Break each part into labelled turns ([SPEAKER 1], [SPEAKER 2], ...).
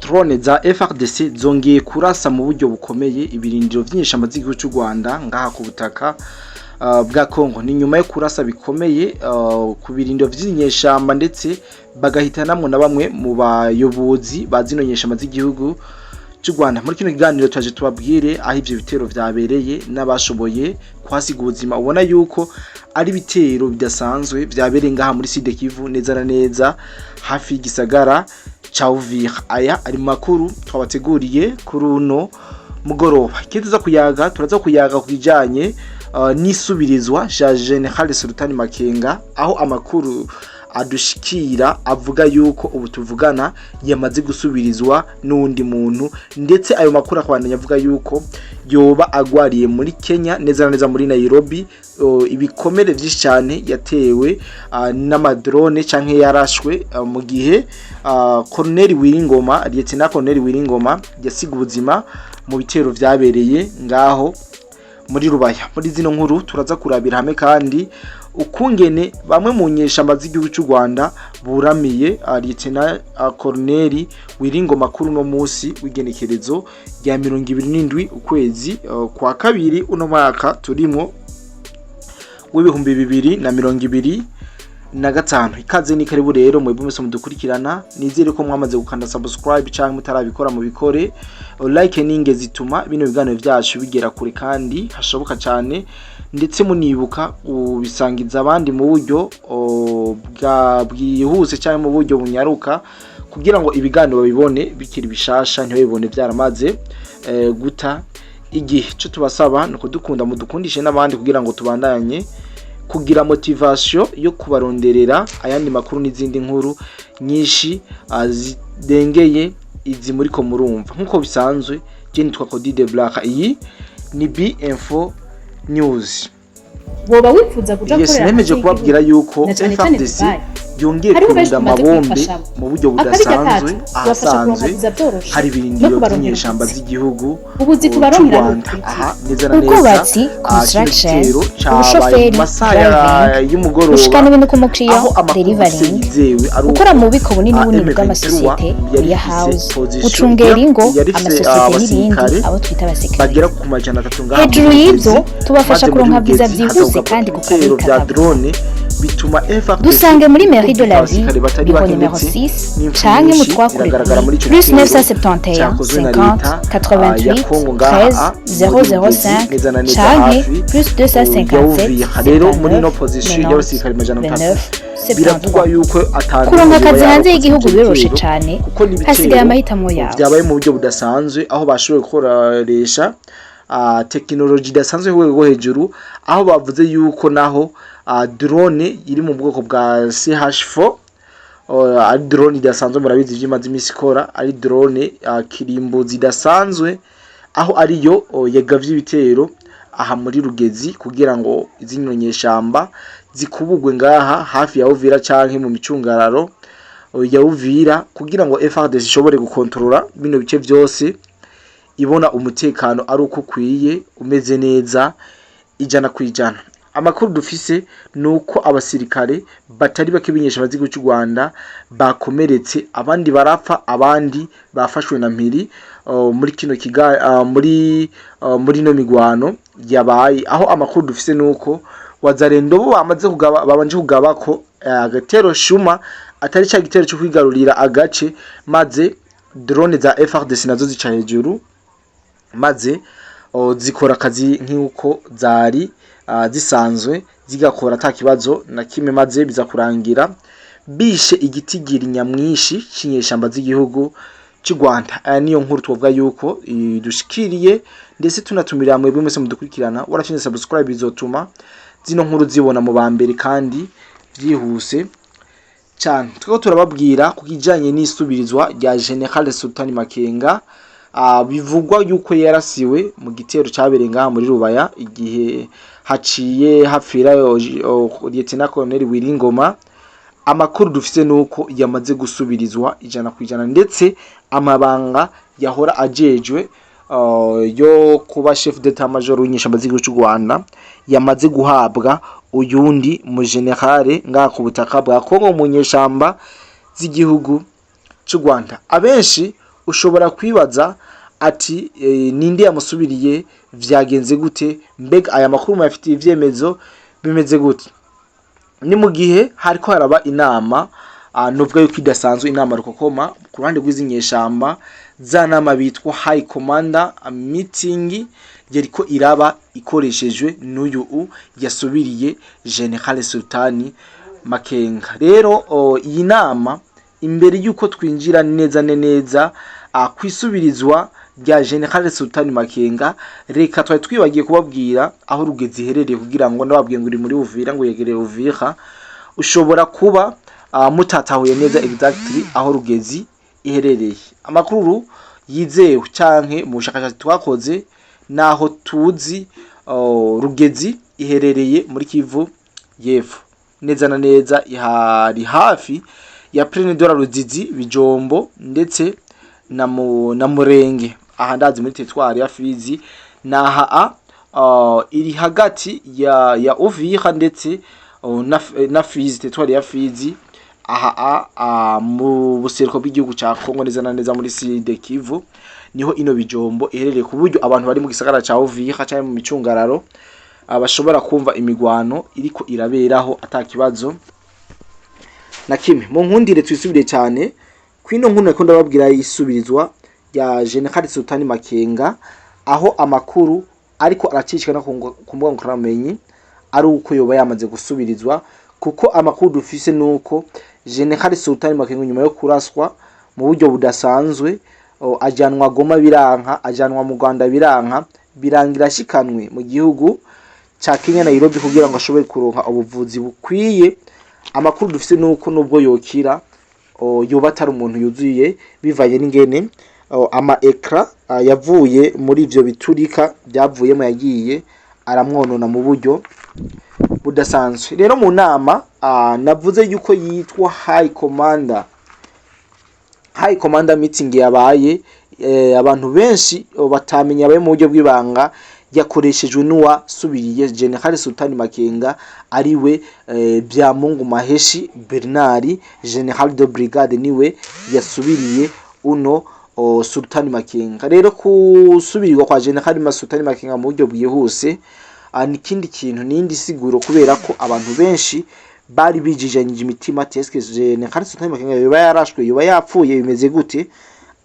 [SPEAKER 1] Drone za FARDC zongeye kurasa mu buryo bukomeye ibirindiro vy'inyeshamba z'igihugu c'u Rwanda ngaha ku butaka bwa Congo. Ni nyuma yo kurasa bikomeye ku birindiro vy'inyeshamba, ndetse bagahitanamwo na bamwe mu bayobozi ba zino nyeshamba z'igihugu c'u Rwanda. Muri kino kiganiro twaje tubabwire aho ivyo bitero vyabereye n'abashoboye kuhasiga ubuzima. Ubona yuko ari ibitero bidasanzwe vyabereye ngaha muri Sud Kivu, neza na neza hafi y'igisagara ca Uvira. Aya ari mu makuru twabateguriye kuri uno mugoroba. Ikindi tuza kuyaga, turaza kuyaga ku kijanye n'isubirizwa rya General Sultani Makenga, aho amakuru adushikira avuga yuko ubu tuvugana yamaze gusubirizwa n'uwundi muntu, ndetse ayo makuru akabandanya avuga yuko yoba agwariye muri Kenya, neza na neza muri Nairobi, ibikomere vyinshi cyane yatewe n'amadrone canke yarashwe mu gihe Colonel Willy Ngoma, Lieutenant Colonel Willy Ngoma, yasiga ubuzima mu bitero vyabereye ngaho muri Rubaya. Muri zino nkuru turaza kurabira hamwe kandi ukungene bamwe mu nyeshamba z'igihugu cy'u Rwanda buramiye Lieutenant Colonel Willy Ngoma kuri uno munsi w'igenekerezo rya 27 ukwezi kwa kabiri uno mwaka turimo w'2025. Ikaze ni karibu rero mwebwe mwese mudukurikirana. Nizere ko mwamaze gukanda subscribe, cyangwa mutarabikora mubikore. Like ninge zituma bino biganiro byacu bigera kure kandi hashoboka cyane, ndetse munibuka ubisangiza abandi mu buryo bwa bwihuse cyangwa mu buryo bunyaruka, kugira ngo ibiganiro babibone bikiri bishasha, ntibabibone byaramaze guta igihe. Cyo tubasaba ni ukudukunda, mudukundishe n'abandi kugira ngo tubandanye kugira motivation yo kubaronderera ayandi makuru n'izindi nkuru nyinshi zidengeye izi muriko murumva. Nk'uko bisanzwe, je nitwa Cody de Black, iyi ni B Info News.
[SPEAKER 2] Woba wifuza kuja
[SPEAKER 1] Yes,
[SPEAKER 2] gukorera
[SPEAKER 1] nemeje
[SPEAKER 2] hanze
[SPEAKER 1] kubabwira
[SPEAKER 2] y'igihugu,
[SPEAKER 1] yuko
[SPEAKER 2] na cane cane
[SPEAKER 1] FARDC
[SPEAKER 2] Dubai?
[SPEAKER 1] yongeye
[SPEAKER 2] Hariho benshi
[SPEAKER 1] kurunda
[SPEAKER 2] tumaze
[SPEAKER 1] amabombe
[SPEAKER 2] kwifashamo.
[SPEAKER 1] mu buryo
[SPEAKER 2] Akabirya
[SPEAKER 1] budasanzwe
[SPEAKER 2] kacu tubafasha kuronka
[SPEAKER 1] ahasanzwe
[SPEAKER 2] viza vyoroshe
[SPEAKER 1] hari
[SPEAKER 2] no
[SPEAKER 1] ibirindiro
[SPEAKER 2] kubaronkera
[SPEAKER 1] by'inyeshamba
[SPEAKER 2] ubuzi.
[SPEAKER 1] z'igihugu
[SPEAKER 2] Ubuzi
[SPEAKER 1] c'u
[SPEAKER 2] tubaronkera
[SPEAKER 1] Rwanda.
[SPEAKER 2] ni
[SPEAKER 1] Aha neza na neza,
[SPEAKER 3] Ubwubatsi,
[SPEAKER 1] kino
[SPEAKER 3] construction,
[SPEAKER 1] gitero cabaye mu
[SPEAKER 3] ubushoferi,
[SPEAKER 1] masaha
[SPEAKER 3] driving,
[SPEAKER 1] y'umugoroba,
[SPEAKER 3] gushikana ibintu ku mukiriya,
[SPEAKER 1] aho amakuru
[SPEAKER 3] delivering,
[SPEAKER 1] yizewe ari
[SPEAKER 3] gukora
[SPEAKER 1] uko
[SPEAKER 3] mu bubiko bunini bunini
[SPEAKER 1] M23
[SPEAKER 3] bw'amasosiyete,
[SPEAKER 1] yari ifise
[SPEAKER 3] warehouse,
[SPEAKER 1] position
[SPEAKER 3] gucungera ingo,
[SPEAKER 1] yari ifise
[SPEAKER 3] amasosiyete n'ibindi,
[SPEAKER 1] abasirikare
[SPEAKER 3] abo twita abasekirite.
[SPEAKER 1] bagera ku 300 ngaha
[SPEAKER 3] Hejuru
[SPEAKER 1] muri
[SPEAKER 3] y'ibyo,
[SPEAKER 1] Rugezi,
[SPEAKER 3] tubafasha
[SPEAKER 1] maze muri
[SPEAKER 3] kuronka viza
[SPEAKER 1] Rugezi
[SPEAKER 3] vyihuse
[SPEAKER 1] hazogabwa
[SPEAKER 3] kandi ku
[SPEAKER 1] ibitero
[SPEAKER 3] kabi
[SPEAKER 1] vya
[SPEAKER 3] kagabo.
[SPEAKER 1] drone bituma FARDC
[SPEAKER 3] Dusange muri mairie de la ville,
[SPEAKER 1] abasirikare batari
[SPEAKER 3] bureau
[SPEAKER 1] bake,
[SPEAKER 3] numéro
[SPEAKER 1] ndetse
[SPEAKER 3] 6,
[SPEAKER 1] n'impfu
[SPEAKER 3] canke
[SPEAKER 1] nyinshi
[SPEAKER 3] mutwakure
[SPEAKER 1] ziragaragara muri
[SPEAKER 3] kuri
[SPEAKER 1] ico
[SPEAKER 3] plus
[SPEAKER 1] gitero
[SPEAKER 3] 971
[SPEAKER 1] cyakozwe na
[SPEAKER 3] 50
[SPEAKER 1] leta ya
[SPEAKER 3] 88
[SPEAKER 1] Congo ngaha
[SPEAKER 3] 13
[SPEAKER 1] muri Rugezi,
[SPEAKER 3] 005
[SPEAKER 1] neza na neza
[SPEAKER 3] canke
[SPEAKER 1] hafi
[SPEAKER 3] plus
[SPEAKER 1] ya
[SPEAKER 3] 257
[SPEAKER 1] Uvira. Rero muri ino
[SPEAKER 3] 79
[SPEAKER 1] position
[SPEAKER 3] 90
[SPEAKER 1] y'abasirikare 300,
[SPEAKER 3] 29
[SPEAKER 1] biravugwa
[SPEAKER 3] 73.
[SPEAKER 1] yuko atanu
[SPEAKER 3] Kuronka akazi hanze
[SPEAKER 1] yarokotse
[SPEAKER 3] y'igihugu
[SPEAKER 1] ivyo
[SPEAKER 3] biroroshe
[SPEAKER 1] bitero,
[SPEAKER 3] cane,
[SPEAKER 1] kuko n'ibitero
[SPEAKER 3] hasigaye amahitamo yawe.
[SPEAKER 1] vyabaye mu buryo budasanzwe, aho bashoboye gukoresha tekinoloji idasanzwe ku rwego rwo hejuru, aho bavuze yuko naho drone iri mu bwoko bwa CH4 ari drone idasanzwe. Murabizi ivyo imaze imisi ikora, ari drone kirimbuzi idasanzwe, aho ariyo yagavye ibitero aha muri Rugezi kugira ngo zino nyeshamba zikubugwe ngaha hafi ya Uvira canke mu micungararo ya Uvira, kugira ngo FARDC ishobore gukontorora bino bice vyose, ibona umutekano ari uko ukwiye, umeze neza 100%. Amakuru dufise ni uko abasirikare batari bake b'inyeshamba z'igihugu cy'u Rwanda bakomeretse, abandi barapfa, abandi bafashwe na mpiri muri kino kiga muri no migwano yabaye. Aho amakuru dufise nuko Wazalendo bo bamaze kugaba, babanje kugaba ko agatero shuma atari ca gitero cyo kwigarurira agace, maze drone za FARDC nazo zica hejuru, maze zikora akazi nk'uko zari zisanzwe zigakora ata kibazo na kimwe, maze biza kurangira bishe igitigiri nyamwinshi c'inyeshamba z'igihugu cy'u Rwanda. Aya niyo nkuru twovuga yuko idushikiriye, ndetse tunatumira mwebwe mwese mudukurikirana. Warafyonze subscribe, bizotuma zino nkuru zibona mu ba mbere kandi vyihuse cyane. Twiko turababwira ku kijanye n'isubirizwa rya General Sultani Makenga, bivugwa yuko yarasiwe mu gitero cabereye ngaha muri Rubaya igihe haciye hapfira Lieutenant Colonel Willy Ngoma. Amakuru dufise nuko yamaze gusubirizwa 100%, ndetse amabanga yahora ajejwe yo kuba chef d'état major w'inyeshamba z'igihugu cy'u Rwanda yamaze guhabwa uyundi mu general ngaha ku butaka bwa Kongo mu nyeshamba z'igihugu cy'u Rwanda. Abenshi Ushobora kwibaza ati ninde yamusubiriye, vyagenze gute, mbega aya makuru muyafitiye ivyemezo, bimeze gute? Ni mu gihe hariko haraba inama, nuvuga yuko idasanzwe, inama rukokoma ku ruhande rw'izi nyeshamba, za nama bitwa High Commander Meeting, yariko iraba ikoreshejwe n'uyu yasubiriye General Sultani Makenga. Rero iyi nama, imbere yuko twinjira neza neza kwisubirizwa rya General Sultani Makenga, reka twari twibagiye kubabwira aho Rugezi iherereye, kugira ngo ndababwiye ngo iri muri Uvira, ngo yegereye Uvira. Ushobora kuba mutatahuye neza exactly aho Rugezi iherereye. Amakuru yizewe canke mu bushakashatsi twakoze naho tuzi, Rugezi iherereye muri Kivu y'Epfo, neza na neza ihari hafi ya Plaine de la Ruzizi, Bijombo ndetse na Murenge. Aha ndazi muri territoire ya Fizi, naha iri hagati ya Uvira ndetse na Fizi, territoire ya Fizi, aha mu buseruko bw'igihugu ca Kongo, neza na neza muri Sud Kivu niho ino Bijombo iherereye, ku buryo abantu bari mu gisagara ca Uvira canke mu micungararo bashobora kumva imigwano iriko iraberaho ata kibazo na kimwe. Mu nkundire twisubire cyane kwino nkuru nariko ndababwira, isubirizwa rya General Sultani Makenga, aho amakuru ariko aracishikana ku mbuga ngurukanabumenyi ari uko yoba yamaze gusubirizwa, kuko amakuru dufise nuko General Sultani Makenga nyuma yo kuraswa mu buryo budasanzwe, ajanwa Goma biranka, ajanwa mu Rwanda biranka, birangira ashikanwe mu gihugu ca Kenya, Nairobi, kugira ngo ashobore kuronka ubuvuzi bukwiye. Amakuru dufise nuko nubwo yokira, yoba atari umuntu yuzuye, bivanye n'ingene ama éclats yavuye muri ivyo biturika byavuyemo yagiye aramwonona mu buryo budasanzwe. Rero mu nama navuze yuko yitwa High Commander Meeting yabaye, abantu benshi batamenye, yabaye mu buryo bw'ibanga, yakoreshejwe n'uwasubiriye General Sultani Makenga, ariwe Byamungu Maheshi Bernard, General de Brigade, niwe yasubiriye uno Sultani Makenga. Rero kusubirirwa kwa General Sultani Makenga mu buryo bwihuse ni ikindi kintu, nindi siguro, kubera ko abantu benshi bari bijijanyije imitima ati: "Eske General Sultani Makenga yoba yarashwe, yoba yapfuye, bimeze gute?"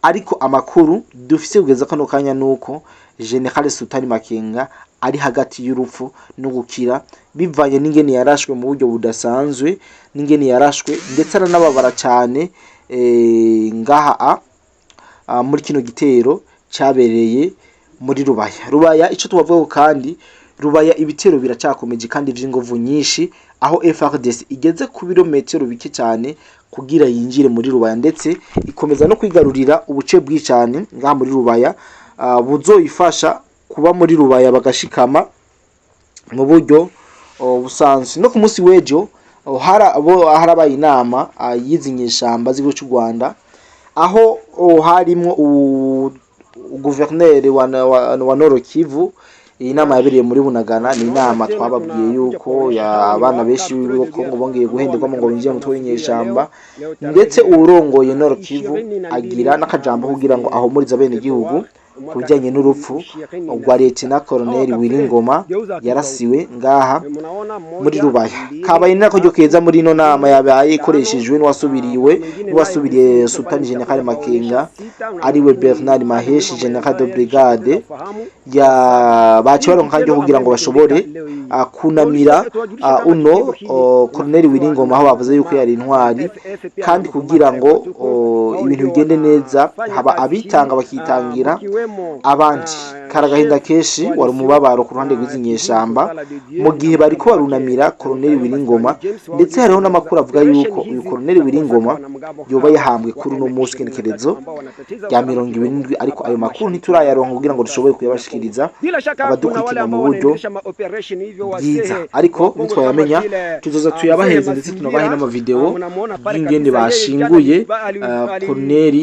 [SPEAKER 1] Ariko amakuru dufise kugeza kano kanya nuko General Sultani Makenga ari hagati y'urupfu no gukira, bivanye n'ingene yarashwe mu buryo budasanzwe, n'ingene yarashwe ndetse aranababara cyane ngaha muri kino gitero cyabereye muri Rubaya. Rubaya ico tubavuga kandi, Rubaya ibitero biracyakomeje kandi vy'inguvu nyinshi, aho FARDC igeze ku birometero bike cyane kugira yinjire muri Rubaya, ndetse ikomeza no kwigarurira ubuce bwinshi cyane ngaha muri Rubaya, buzoyifasha kuba muri Rubaya bagashikama mu buryo busanzwe. No ku munsi w'ejo harabaye inama y'izi nyeshamba z'igihugu cy'u Rwanda, aho harimwo guverineri wa Nord Kivu. Iyi nama yabereye muri Bunagana. Ni inama twababwiye yuko abana benshi b'Kongo bongeye guhenderwamo ngo binjire mu mutwe w'inyeshamba, ndetse uwurongoye Nord Kivu agira n'akajambo kugira ngo ahumurize abenegihugu ku bijyanye n'urupfu rwa Lieutenant Colonel Willy Ngoma yarasiwe ngaha muri Rubaya. Kabaye nako keza muri ino nama yabaye ikoreshejwe n'uwasubiriye Sultan General Makenga, ariwe Bernard Maheshi, General de Brigade, ya baciye baronka akaryo kugira ngo bashobore kunamira uno Colonel Willy Ngoma, aho bavuze yuko yari intwari, kandi kugira ngo ibintu bigende neza haba abitanga bakitangira abandi. Karagahinda kenshi, wari umubabaro ku ruhande rw'izi nyeshamba mu gihe bariko barunamira Colonel Willy Ngoma. Ndetse hariho n'amakuru avuga yuko uyu Colonel Willy Ngoma yoba yahambwe kuri uno munsi igenekerezo rya 27, ariko ayo makuru ntiturayaronka kugira ngo dushobore kuyabashikiriza abadukurikirana mu buryo bwiza. Ariko nitwayamenya tuzoza tuyabahereza, ndetse tunabahe n'amavideo y'ingene bashinguye Colonel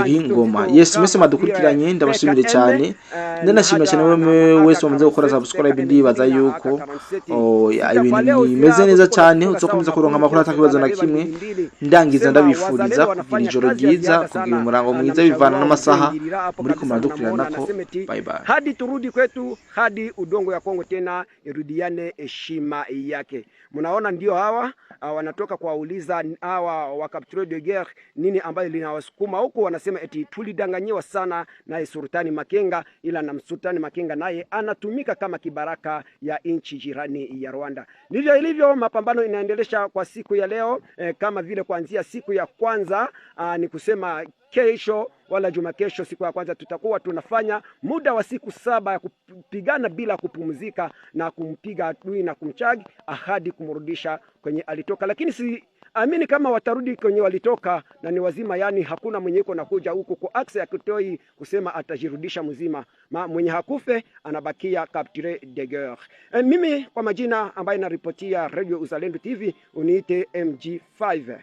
[SPEAKER 1] Willy Ngoma. Yes. Mwese mwadukurikiranye, ndabashimire cyane, ndanashimira cyane wewe wese wamaze gukora subscribe. Ndibaza yuko, oh, ya, ibintu bimeze neza cyane, uzokomeza kuronka amakuru atakibazo na kimwe. Ndangiza ndabifuriza kugira ijoro ryiza, kugira umurango mwiza, bivana n'amasaha muri ko muradukurirana ko. Bye bye.
[SPEAKER 4] Hadi turudi kwetu, hadi udongo ya Kongo tena irudiane heshima yake. Mnaona ndio hawa wanatoka kuwauliza hawa wa capture de guerre nini ambayo linawasukuma huku, wanasema eti tulidanganyiwa sana naye Sultani Makenga, ila na Sultani Makenga naye anatumika kama kibaraka ya nchi jirani ya Rwanda. Ndivyo ilivyo, mapambano inaendelesha kwa siku ya leo kama vile kuanzia siku ya kwanza ni kusema kesho wala juma kesho, siku ya kwanza tutakuwa tunafanya muda wa siku 7 ya kupigana bila kupumzika na kumpiga adui na kumchagi ahadi kumrudisha kwenye alitoka, lakini si amini kama watarudi kwenye walitoka na ni wazima, yani hakuna mwenye iko nakuja huku kwa axe ya Kitoi kusema atajirudisha mzima. Ma, mwenye hakufe anabakia capture de guerre. Mimi kwa majina ambaye naripotia Radio Uzalendo TV uniite MG5.